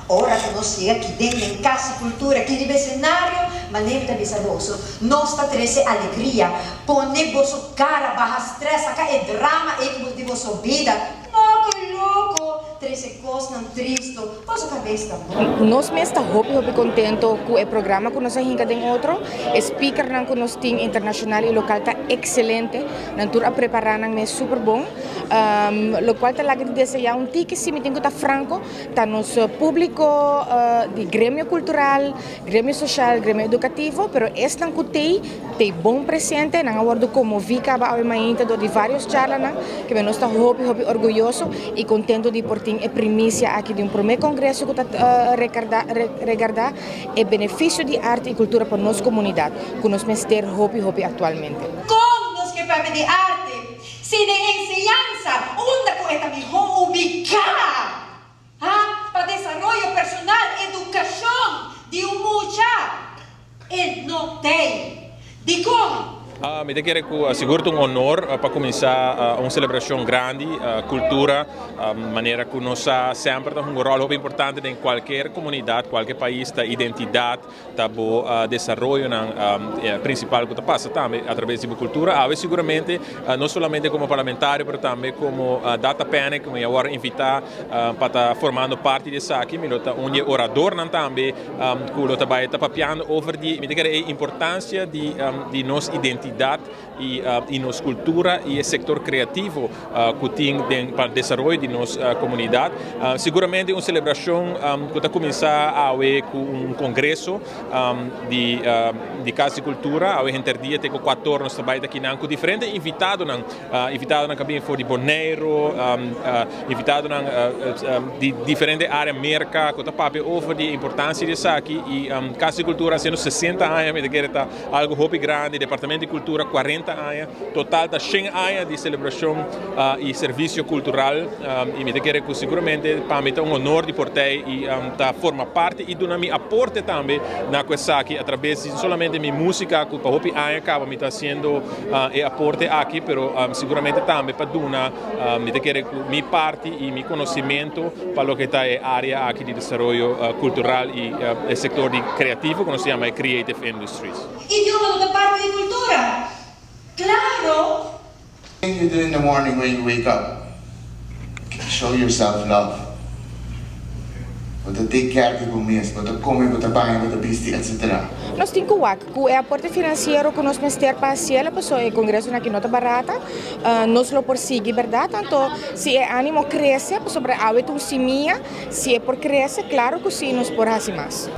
Ora ku nos yega aki den den Kas di Kultura, aki riba esenario, manera mi ta bisa boso, nos ta trese alegria, pone boso kara, baha strès, saka e drama ei ku bo di boso bida. No, ke loko! Trese kosnan tristu, boso kabes ta bon. Nos mes ta hopi hopi contento cu e programa cu nos a hinca den otro. E speakernan cu nos tin internacional y local ta excelente. Nan tur a prepara nan mes super bon. Locual ta laga di desea un tiki si mi tin cu ta franco ta nos publico di gremio cultural, gremio social, gremio educativo, pero esnan cu tey, tey bon presente, nan a wordo conmovi caba awe mainta door di varios charlanan, keme nos ta hopi hopi orguyoso y contento di por tin e primicia aki di un prome congreso cu ta regarda e beneficio di arte y cultura pa nos comunidad, cu nos mester hopi hopi actualmente. Con nos ke papia di arte si den enseñansa unda cu e ta miho ubica? Ha pa desaroyo personal, edukashon di un mucha e no tei. Dikon? Mi ta kere ku sigur ta un honor pa kuminsá un selebrashon grandi, kultura manera ku nos sa semper ta hunga un ròl hopi importante den kualker komunidat, kualke pais ta identidat. Ta bo desaroyonan principal cu ta pasa tambe a traves di bo cultura. Awe seguramente no solamente como parlamentario pero tambe como Data Panic mi a worde invita pa ta formando parti di esaki. Mi lo ta un di e oradornan tambe cu lo ta bay ta papiando over di mi ta kere e importancia di nos identidad y nos cultura y e sector creativo cu tin den pa desaroyo di nos comunidad. Seguramente un celebracion cu ta cuminsa awe cu un congreso di di Cas di Cultura. Awe henter dia te cu cuator nos ta bay ta kinan cu diferente invitadonan, invitadonan cu a bin for di Boneiro, invitadonan di diferente area Merca cu ta papia over di e importancia di esaki y Cas di Cultura haciendo 60 aña mi ta kere ta Algo hopi grandi, Departamento di Cultura 40 aña, total ta 100 aña di celebracion y servicio cultural y mi ta kere cu seguramente pa mi ta un honor di por tey y ta forma parti y duna mi aporte tambe na cu esaki a traves di no solamente mi musica cu pa hopi aña caba mi ta haciendo e aporte aki pero seguramente tambe pa duna mi ta kere cu mi parti y mi conocimento pa loke ta e area aki di desaroyo cultural y e sector di creativo cu nos ta yama e creative industries. Idioma no ta parti di cultura? Claro! Thing you do in the morning when you wake up, show yourself love. Bo ta take care di bo mes, bo ta come, bo ta baña, bo ta bisti, etc. Nos tin cu wak cu e aporte financiero cu nos mester pa haciela pasobra e congresonan aki no ta barata, nos lo por sigui berdad. Anto si e animo crece pasobra awe ta un simia, si e por crece claro cu si nos por haci mas.